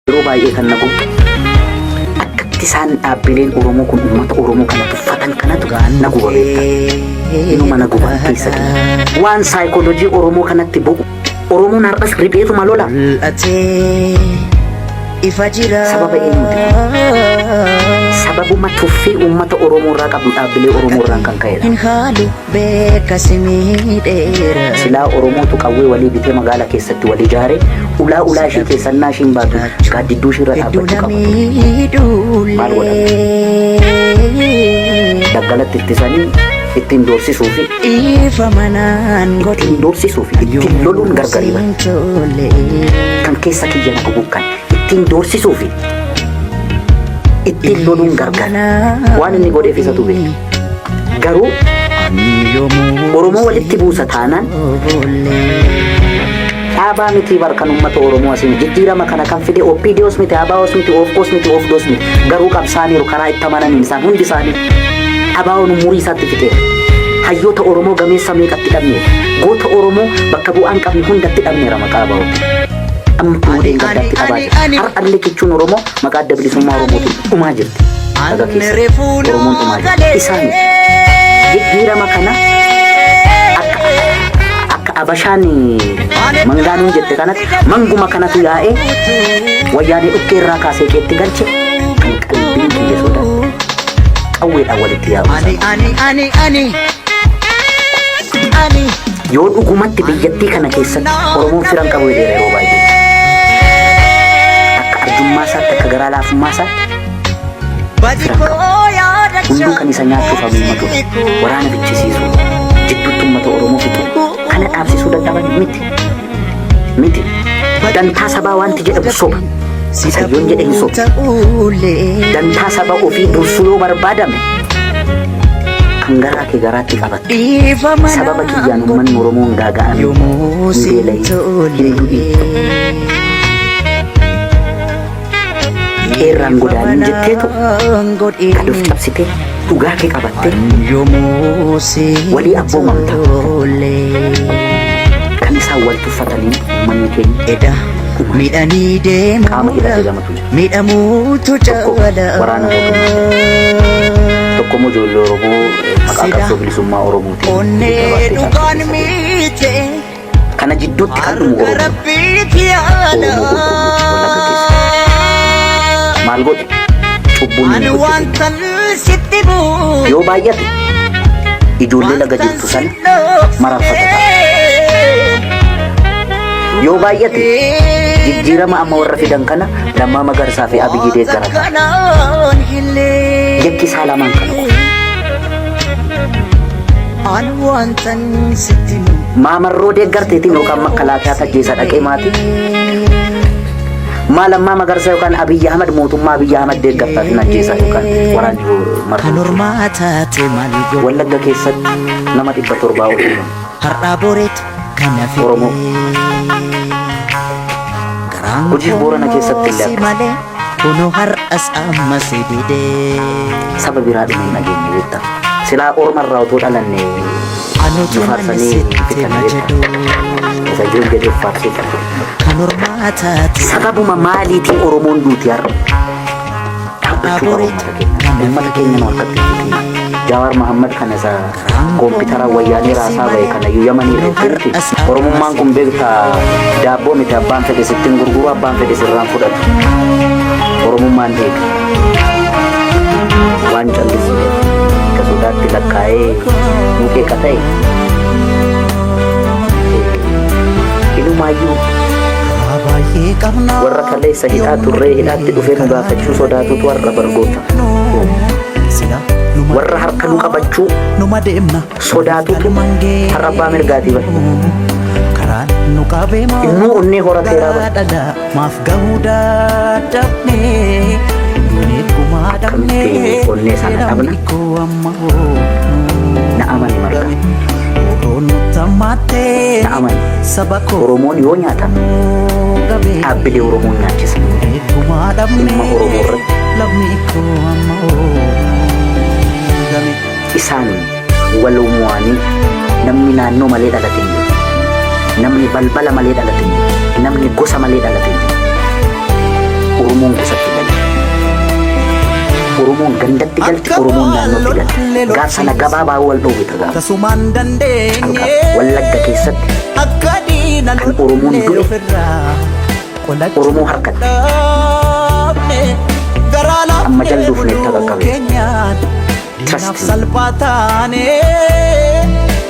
Yeroo baay'ee kan na gubu akkatti isaan dhaabbileen Oromoo kun uummata Oromoo kana tuffatan kanatu na guba beekta. Inuma na guba keessa kiyya. Waan saayikoolojii Oromoo kanatti bu'u. Oromoon har'as ripheetuma lola. Mul'atee ifa jira. Sababa eenyuti? Sababuma tuffii uummata Oromoo irraa qabdu dhaabbilee Oromoo irraan kan ka'edha. Hin haalu beeka si miidheera. Silaa Oromootu qawwee walii bitee magaala keessatti wal ijaare ulaa ulaa ishii keessannaa ishiin baatu gaaddidduu ishii irra Hedduu dhaabbachuu na qaba ture. Maal godhan? miidhullee. Daggalatti ittisanii ittiin doorsisuu fi Dhiifa manaan godhi. ittiin doorsisuu fi ittiin loluun gargari bara. Siin tole. Kan keessa kiyya na gubu kan ittiin doorsisuu fi ittiin loluun gargar. Waan inni godheef isatu beeka. Garuu Oromoo walitti buusa taanaan dhaabaa miti bar kan uummata Oromoo asiin jijjiirama kana kan fide OPDOs miti, ABOs miti, OFCOs miti, OFDOs miti. Garuu qabsaaniiru karaa itti amananiin isaan hundi isaanii. ABOn umurii isaatti fixeera. Hayyoota Oromoo gameessa meeqatti dhabneera. Goota Oromoo bakka bu'aan qabne hundatti dhabneera maqaa ABOti. Amma kun odeen gaddaatti dhabaa jira. Har'allee kichuun Oromoo maqaa adda bilisummaa Oromootiin dhumaa jirti. Dhaga keessa Oromoon dhumaa jirti. Isaan jijjiirama kana akka akka Abashaan mangaanuun jette kanatti manguma kanatu yaa'ee wayyaanee dhukkee irraa kaasee keetti galche kan qalbiin kiyya sodaatu. Qawweedhaan walitti yaa'u Ani sana. ani ani ani ani Yoo dhugumatti biyyattii kana keessatti Oromoon firan qabu jedheera yeroo baay'ee. Akka arjummaa isaatti akka garaa laafummaa isaatti badi firan qabu. koo yaadachaa Hunduu kan isa nyaachuuf hamuummatudha. Waraana fichisiisuu, jidduutti uummata Oromoo fixuu, kana dhaabsisuu dadhaban miti. Miti. Dantaa sabaa wanti jedhamu soba. Isayyoon jedhe hin sobu. Ta'ullee Dantaa saba ofii dursuu yoo barbaadame kan garaa kee garaatti qabatte. dhiifa Sababa kiyyaan manaan uummanni Oromoo hin gaaga'ame, yoomuu hin siin beela'in, hin du'in. tole. Qeerraan godaanin jetteetu godhi gad of cabsitee dhugaa kee qabattee yoomuu siin walii abboomamta. tole. Kan isaan wal tuffataniin uummanni keenya Eda miidhanii qaama hidhatee deemuudha lamatu jira. miidhamuutu Tokko caala. waraana mootummaa, tokko immoo ijoollee Oromoo maqaa Sida qabsoo bilisummaa Oromootiin onnee gabaatti dhugaan caabsite. miite Kana jidduutti kan dhumu harka Oromoo. rabbiiti yaala. Oromoo qulqulluuti Wallagga keessa. Maal godhe? Cubbuun Ani inni hojjete. wantan sitti bu'u Yoo baay'ate ijoollee laga jirtu sana mararfata ta'a. Yoo baay'ate jijjiirama amma warra fidan kana Lammaa Magarsaa fi Abiyyi deeggara ta'a. Kanaan hillee Yakki isaa lamaan kana qofa. Ani wantan sitti himu Maamarroo deeggarteetiin yookaan makkalaakayaa tajjeessa dhaqee maatii. Maa Lammaa Magarsaa yookaan Abiyyi Ahmad mootummaa Abiyyi Ahmad deeggartaatiin ajjeesaa yookaan waraanni kan marroo. ormaa taate maal godhu Wallagga keessatti nama 700 ol dhuman. har'aa boreetu kana fide Oromoo. garaan Hojiif Boorana keessatti illee si akkas. malee kunoo har'as amma si dide Saba biraa dhume hin dhageenye beektaa. Silaa orma irraa otoo dhalanne nu anutu mana faarsanii sitti fixan ma beektaa. jedhu Isa jiru jedhee of faarsuu qabu. kan ormaa taate Sababuma maaliitiin Oromoon duuti har'a? har'aa Dhaabbachuu qaba boreetu uummata keenya. kana Uummata keenya nu harkatti hin fixina. Jawaar Mahammad kana isa koompitara wayyaanee si raasaa bahe malee kana iyyuu Yamanii kunoo irratti miti. har'as amma Oromummaan si kun dide beektaa daabboo miti abbaan fedhe sittiin gurguru abbaan fedhe sirraan fudhatu. Oromummaan eega. Waan callisneef akka sodaatti lakkaa'ee nu qeeqa ta'e inumaayyuu Baay'ee qabnaa warra kaleessa hidhaa turree hidhaatti dhufee nu gaafachuu sodaatutu har'a bargoota. Sila numa Warra harka nu qabachuu numa deemna sodaatutu har'a abbaa mirgaatii bahe. karaan nu qabee moo Innuu onnee horateeraa bahe. dhala maaf gahuu dadhabne duunee gumaa dhabne Akkamitti onnee sana dhabna? koo amma hoo Na amani marga. Oroon nutti hammaattee Na amani. saba koo Oromoon yoo nyaatame gabee dhaabbilee Oromoon nyaachisa. gumaa dhabne Dhimma Oromoo irratti lammii koo amma hoo game. Isaan waloomuwaanii namni naannoo malee dhalate hin jiru. Namni balbala malee dhalate hin jiru. Namni gosa malee dhalate hin jiru. Oromoon gosatti galte. Oromoon gandatti galti, Oromoon naannootti galti. Gaaf sana gabaabaa wal dhoowwita gaafa. Tasumaan dandeenye Wallagga keessatti akka diina kan Oromoon lollee du'e ofirraa qolachuu Oromoo harkatti. dhaabne garaa Amma laafnee jalduuf buluu neetta qaqqabe. keenyaan Trust diinaaf me. salphaa taane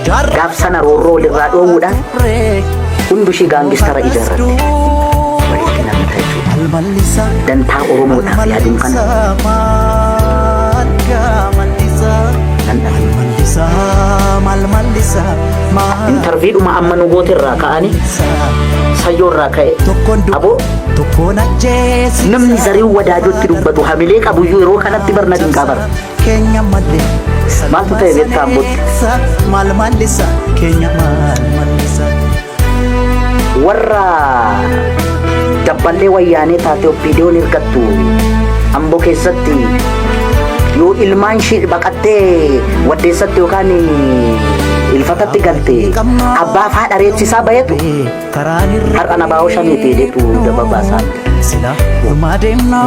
jaarraa Gaaf sana roorroo walirraa dhoowwuudhaan turre hundi ishii gaangistara ijaarratte. Walitti namta jechuudha. Almallisa Dantaa Oromoodhaaf yaaduun kana nan dhabe. Intarviidhuma amma nu goote irraa ka'anii sayyoo irraa ka'e. Aboo namni Zariin Wadaajotti dubbatu hamilee qabuyyuu yeroo kanatti barna dinqaa bara. Maaltu ta'e beektaa Ambootti? Warra dabballee wayyaanee taate OPDOn hirkattu Amboo keessatti yoo ilmaan ishii baqattee waddeessatti yookaan ilfatatti galte abbaa fi haadha reebsisaa bahetu har'a na baa'oo shaniiti jedhetu daba baasaa.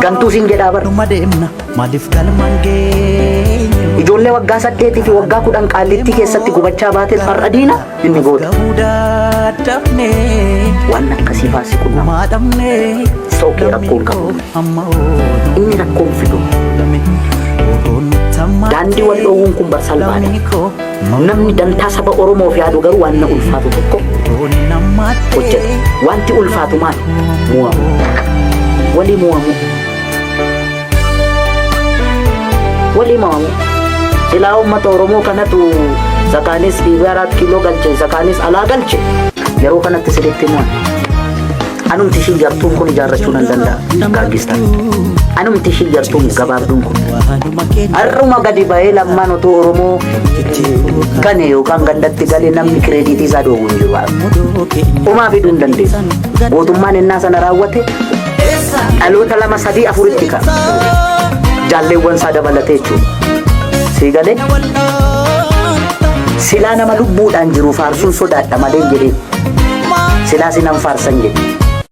Gantuu siin jedhaa bara. Ijoollee waggaa 8 fi waggaa 10 qaallittii keessatti gubachaa baate har'a diina inni goota. Waan akkasii faasi qunnama. Sookee rakkoon qabu. Inni rakkoon fidu. Daandii wal dhoowwuun kun bar salphaadha. Namni dantaa saba Oromoof yaadu garuu waan na ulfaatu tokko hojjeta. Wanti ulfaatu maali? Mo'amu. Walii mo'amu. Walii mo'amu. Silaa uummata Oromoo kanatu zakaanis dhiibee 4 kiiloo galche, zakaanis alaa galche. Yeroo kanatti sirriitti mo'an. Anumti ishii jartuun kun ijaarrachuu nan danda'a. Gaaggistan. Anumti ishii jartuun gabaabduun kun. Har'uma gadi ba'ee lammaan otoo Oromoo gane yookaan gandatti gale namni kireediitii isaa dhoowwu hin jiru. Homaa fiduu hin dandeessu. Gootummaan ennaa sana raawwate dhaloota lama sadii afuritti ka'a. Jaalleewwan isaa dabalatee jechuudha. Sii galee silaa nama lubbuudhaan jiru faarsuun sodaadha malee hin jedheen. Silaa sinan faarsan jedhe.